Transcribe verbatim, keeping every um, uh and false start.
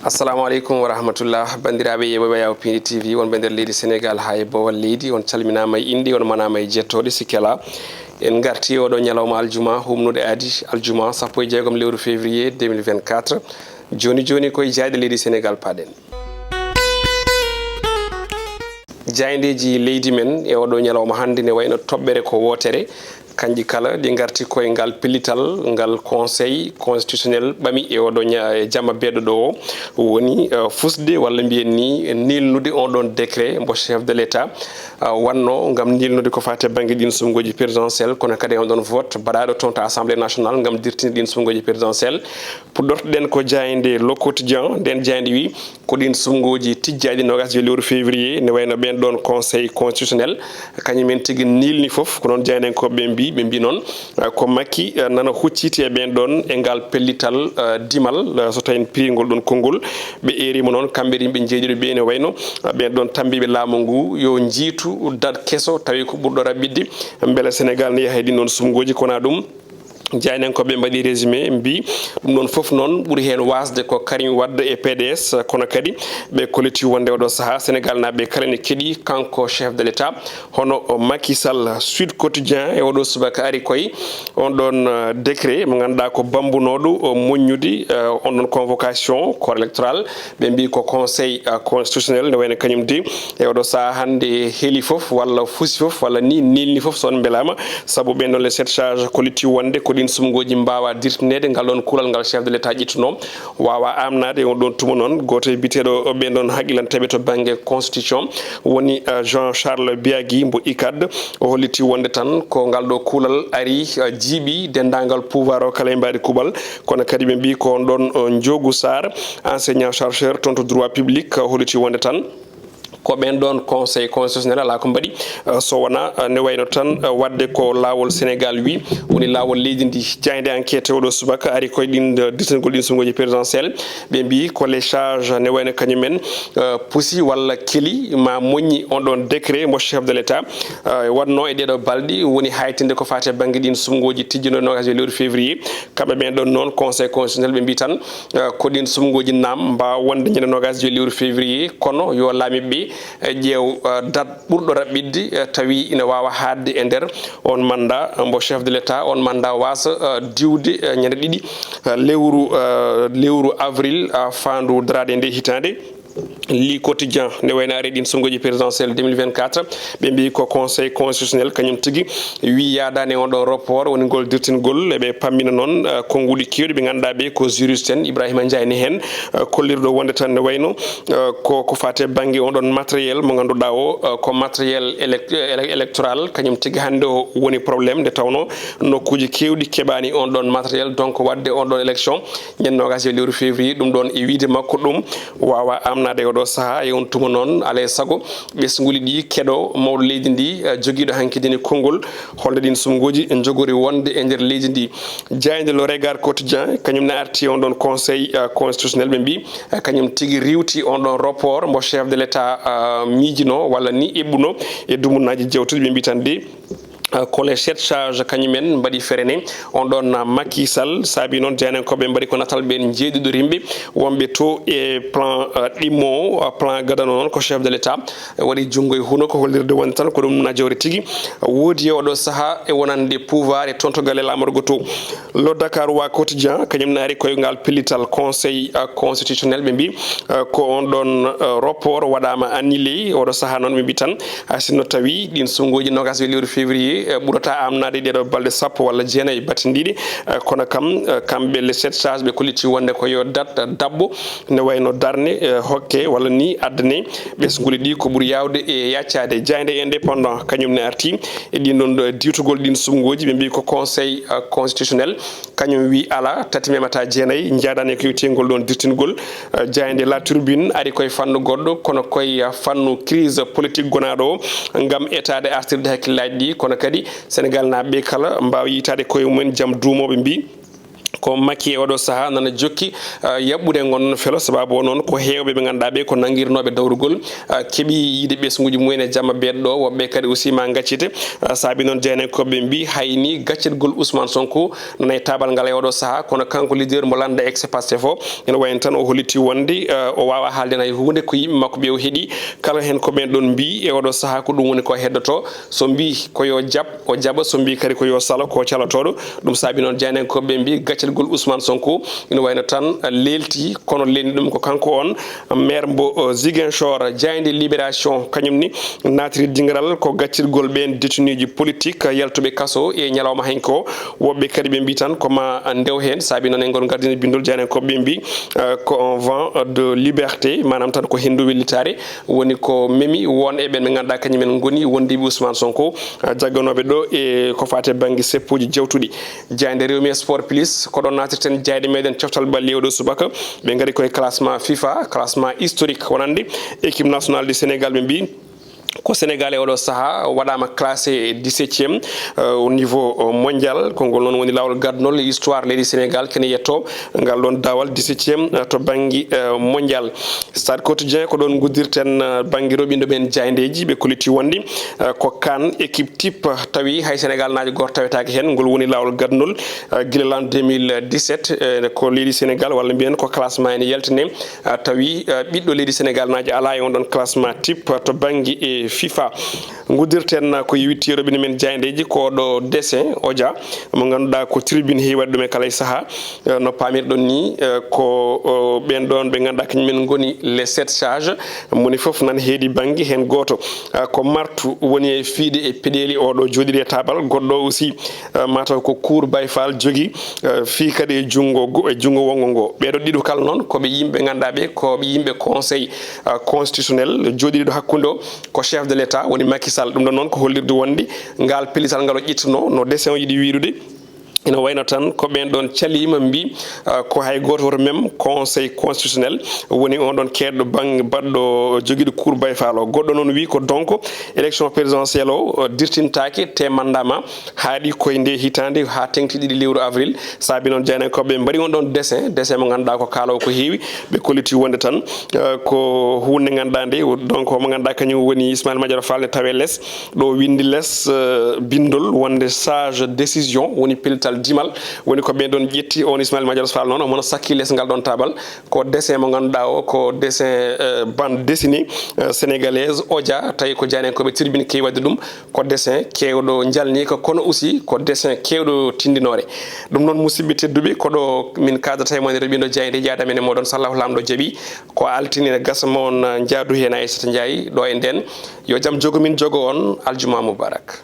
Assalamu aleykum wa rahmatullah. Banndiraaɓe yeeɓooɓe Yaw Piindi T V, wonɓe nder leydi Senegaal haa e boowal leydi, on calminaama e innde, on manaama e jettooɗe, sikke alaa. En ngartii oɗo ñalawma aljuma, humnude adi aljuma sappo e jeegom lewru février deux mille vingt-quatre. Jooni jooni koye jaayɗe leydi Senegaal paaɗen. Jaayndeeji leydi men e oɗo ñalawma hannde ne wayno toɓɓere ko wootere. Kanji kala ɗi ngarti koye ngal pellital ngal Conseil constitutionnel ɓami e oɗo ña-, e jamma beeɗo ɗo o, woni, eh, fusde walla mbiyen ni nilnude on ɗon décret mbo chef de l'État, eh, wanno ngam nilnude ko fate bannge ɗin suɓngooji présidentiel, kono kadi on ɗon vote baɗaaɗo toon to Assemblée nationale ngam dirtinde ɗin suɓngooji présidentiel. Puɗɗortoɗen ko jaaynde Le Quotidien, nden jaaynde wi ko ɗin suɓngooji tijjaaɗi noogas e joy lewru février, ne wayno ɓen ɗon Conseil constitutionnel, kañum en tigi nilni fof, ko noon jaayndenkooɓe ɓe mbi, ɓe mbi noon, eh, ko Macky, eh, nana hucciti e ɓen ɗon e ngal pellital, eh, dimal, eh, so tawi en piringol ɗon konngol. Ɓe eerima noon, kamɓe rimɓe jeeɗiɗo ɓe ne wayno, eh, ɓen ɗon tambiiɓe laamu ngu yo njiitu date keso, tawi ko ɓurɗo raɓɓiɗde, mbele Senegaal ne yaha e ɗin ɗon suɓngooji, ko wona ɗum. Jaayndenkooɓe mbaɗi résumé, mbi ɗum ɗon fof noon ɓuri heen waasde ko Karim Wade e P D S, kono kadi ɓe kolliti wonde oɗo sahaa Senegaal naaɓe kala ne keɗi kanko chef de l'État, hono o Macky Sall. Sud Quotidien e oɗo subaka ari koye on ɗon, eh, décret mo ngannduɗaa ko bambunooɗo, o moññude, eh, on ɗon convocation corps électoral. Ɓe mbi ko Conseil, eh, constitutionnel ne wayno kañum de e oɗo sahaa hannde heeli fof walla fusi fof walla ni nilni fof so on mbelaama, sabu ɓen ɗon les sept charges kolliti wonde ko ɗin suɓngooji mbaawa dirtineede ngal ɗon kuulal ngal chef de l'État ƴettuno waawa amnaade. E on ɗon tuma noon, gooto e biteeɗo ɓen ɗon haqqilanteeɓe to bannge constitution woni, eh, Jean Charles Biagui mbo icad. O holliti wonde tan ko ngal ɗo kuulal ari, eh, jiiɓi denndaangal pouvoir o kala e mbaadi kuuɓal. Kono kadi ɓe mbi ko on ɗon, eh, Njoogu Sarr, enseignant chercheur toon to droit public, eh, holliti wonde tan ko ɓen ɗon Conseil constitutionnel alaa ko mbaɗi, eh, so wona, eh, ne wayno tan, eh, waɗde ko laawol Senegaal wi woni laawol leydi ndi. Jaaynde Enquête oɗo subaka ari koye ɗin, eh, dirtingol ɗin suɓngooji présidentiel. Ɓe mbi ko les charges ne wayno kañumen, eh, pusi walla keli ma moññi on ɗon décret mbo chef de l'État, eh, waɗno e ɗeɗo balɗe woni haytinde ko fati e bannge ɗin suɓngooji tijjino noogas e lewru février. Kamɓe ɓen ɗon noon Conseil constitutionnel ɓe mbi tan, eh, ko ɗin suɓngooji naam mbaawa wonde ñande noogas e joy lewru février, kono yo laamiiɓe ɓe, eh, ƴeew, eh, date ɓurɗo raɓɓiɗde, eh, tawi ina waawa haaɗde e nder on mandat, eh, mbo chef de l'État, on mandat waasa, eh, diwde, eh, ñande ɗiɗi, eh, lewru, eh, lewru avril, eh, faandu daraade e nde hitaande. Le Quotidien ne wayno ari ɗin suɓngooji présidentiel deux mille vingt-quatre, ɓe mbi ko Conseil constitutionnel kañum tigi wi yaadaani on ɗo report woni ngol dirtingol. Eɓe pammina noon, eh, konnguɗi keewɗi ɓe ngannduɗaa ɓe ko juriste en, Ibrahima Ndiaye ne heen, eh, kollirɗo wonde tan ne wayno, eh, ko, ko fate bannge on ɗon matériel mo ngannduɗaa o, eh, ko matériel élec-, élec-, électoral, kañum tigi hannde o woni problème, nde tawno nokkuuji keewɗi keɓaani on ɗon matériel, donc waɗde on ɗon élection ñande noogas e lewru février, ɗum ɗon e wiide makko ɗum waawa amnaade e oɗo sahaa. E on tuma noon, alaa e sago ɓesnguli ɗi keɗo mawɗo leydi ndi, eh, jogiiɗo hankidini konngol holde ɗin suɓngooji njogori wonde e nder leydi ndi. Jaaynde Le Regard Quotidien, kañum ne arti on ɗon Conseil, eh, constitutionnel, ɓe mbi, eh, kañum tigi riwti on ɗon report mbo chef de l'État, eh, miijino walla ni eɓɓuno e dumunnaaji jewtuɗi, ɓe mbi tan de, eh, ko les sept charges kañumen mbaɗi ferene on ɗon, eh, Macky Sall. Saabi noon jaayndenkooɓe mbaɗi ko natal ɓen jeeɗiɗo rimɓe wonɓe to e plan, eh, ɗimmo, eh, plan gadano noon ko chef de l'État, eh, waɗi junngo e hunuko hollirde wonde tan ko ɗum najoore tigi woodi e oɗo sahaa e wonande pouvoir e toon to galle laamorgo to. Le Dakarois Quotidien kañum ne ari koye ngal pellital Conseil, eh, constitutionnel, ɓe mbi, eh, ko on ɗon, eh, report waɗaama annulé. Oɗo sahaa noon ɓe mbi tan, hay sinno tawi ɗin suɓngooji noogas e lewru février, eh, ɓurata amnaade ɗeɗo balɗe sappo walla jeenayi battindiiɗe, eh, kono kam, eh, kamɓe les sept charges ɓe kolliti wonde ko yo date daɓɓo, ne wayno darne, eh, hokke walla ni addane ɓesnguli ɗi ko ɓuri yaawde e yaccaade. Jaaynde Indépendant kañum ne arti e ɗin ɗon ɗo diwtugol ɗin suɓngooji, ɓe mbi ko Conseil, eh, constitutionnel kañum wi alaa, tati memata jeenayi njaadaani e ko yowti e ngol ɗon dirtingol. Eh, jaaynde La Tribune ari koye fannu goɗɗo, kono koye fannu crise politique gonaaɗo o, ngam etaade artirde hakkillaaji ɗi, kono kadi Senegaal naaɓe ɓe kala mbaawa yiytaade koye mumen jam duumooɓe mbi Ko Macky e oɗo sahaa nana jokki, ah, yaɓɓude ngon noon felo, sababu o noon ko heewɓe ɓe ngannduɗaa ɓe ko nanngirnooɓe dawrugol, ah, keɓi yiide ɓesnguuji mumen e jamma beeɗo ɗo, woɓɓe kadi aussi ma ngaccite. Ah, saabi noon jeynankooɓe mbi hayni gaccitgol Ousmane Sonko nana e taabal ngal e oɗo sahaa, kono kanko leader mo lannda ex Pastef o, ene wayno tan o holliti wonde, ah, o waawa haalde hay huunde ko yimɓe makko ɓe o heɗi. Kala heen ko ɓeen ɗoon mbi e oɗo sahaa ko ɗum woni ko heddoto. So mbi ko yo jaɓ, o jaɓa, so mbi kadi ko yo salo, ko calotooɗo. Ɗum saabi noon jeynankooɓe mbi gaccitgol Ousmane Sonko ina wayno tan leelti, kono lelni ɗum ko kanko on maire mbo, eh, Ziguinchor. Jaaynde Libération kañum ni naatiri dingiral ko gaccitgol ɓeen détenueji politique yaltuɓe kaso e ñalawma hanki o. Woɓɓe kadi ɓe mbi tan ko ma ndew heen, saabi noon e ngol gardini bindol jeynankooɓe mbi, eh, ko un vent de liberté, maanaam tan ko henndu wellitaare woni ko memi won e ɓen ɓe ngannduɗaa kañum en ngoni wondiiɓe Ousmane Sonko, ah, jagganooɓe ɗo e ko faati e bannge seppuuji jawtuɗi. Jaaynde Rewmi Sport Plus, ko ɗon naatirten jaayɗe meɗen coftal balli oɗo subaka. Ɓe ngari koye classement FIFA, classement historique. Wonande équipe nationale du Sénégal, ɓe mbi ko Sénégal e oɗo sahaa waɗaama classé dix-septième, euh, au niveau, euh, mondial. Ko ngol noon woni laawol gadnol histoire leydi Sénégal kene yetto ngal ɗon daawal dix-septième, euh, to bannge, euh, mondial. Stade Quotidien, ko ɗoon nguddirten, uh, bannge roɓindo men jaayndeeji, ɓe kolliti wonde, uh, ko CAN équipe type, tawi hay Sénégal naajo gooto tawetaake heen. Ngol woni laawol gadnol, uh, gila lan deux mille dix-sept, uh, ko leydi Sénégal, walla mbiyen ko classement ene yaltine, uh, tawi, uh, ɓiɗɗo leydi Sénégal naajo alaa e on ɗon classement type, uh, to bannge e FIFA. Nguddirten, uh, ko yewitti roɓindo men jaayndeeji, ko ɗo dessin oja mo ngannduɗaa ko tribune heewi waɗde ɗum e kala e sahaa. Eh, no paamirɗon ni, eh, ko, eh, ɓeen ɗoon ɓe ngannduɗaa kañum en ngoni les sept sages. Moni fof nan heedi bannge heen gooto. Eh, ko martu woni e fiide e peɗeeli oɗo jooɗiɗi e taabal. Goɗɗo aussi, eh, mataw ko Kour Baye Fall jogi, eh, fii kadi e junngo go-, e junngo wonngo ngo. Ɓeeɗo ɗiɗo kala noon ko ɓe yimɓe ngannduɗaa ɓe ko ɓe yimɓe conseil, eh, constitutionnel jooɗiɗo hakkunde o ko chef de l'État woni Macky Sall. Ɗum ɗon noon ko hollirde wonde ngal pellital ngal o ƴettuno no dessin o yiɗi wiirude. Ina wayno tan ko ɓeen ɗoon caliima mbi, ah, ko hay gooto woto mem conseil constitutionnel woni on ɗoon keedɗo bannge baɗɗo jogiiɗo Kour Baye Fall o. Goɗɗo noon wi ko donc élection présidentielle o, ah, dirtintaake te mandat ma haaɗi koye nde hitaande haa teŋti ɗiɗi lewru avril. Saabi noon jeynankooɓe mbaɗi on ɗoon dessin, dessin mo ngannduɗaa ko kaalaw ko heewi. Ɓe kolliti wonde tan, ah, ko huunde ngannduɗaa nde, donc mo ngannduɗaa kañum woni Ismaïla Madior Fall ne tawe les. Ɗo windi les, eh, bindol wonde sage décision woni pellital dimal. Woni ko ɓen ɗon ƴetti on Ismaïla Madior Fall noon, omo sakki les ngal ɗon tabal. Ko dessin mo ngannduɗaa o, ko dessin, eh, bande dessinée, eh, sénégalaise, oja, tawi ko jeynankooɓe tribune keewi waɗde ɗum. Ko dessin keewɗo njalniika, kono aussi ko dessin keewɗo tindinoore. Ɗum noon, musidɓe tedduɓe, ko ɗo min kaadata e mon e rewindo jaayndeeji amen e mooɗon, so Allahu Laamɗo jaɓi. Ko altine ne gasa mo on njaadu heen Aissata Ndiaye ɗo e nden. Yo jam jogo min jogo on, aljuma mubarak.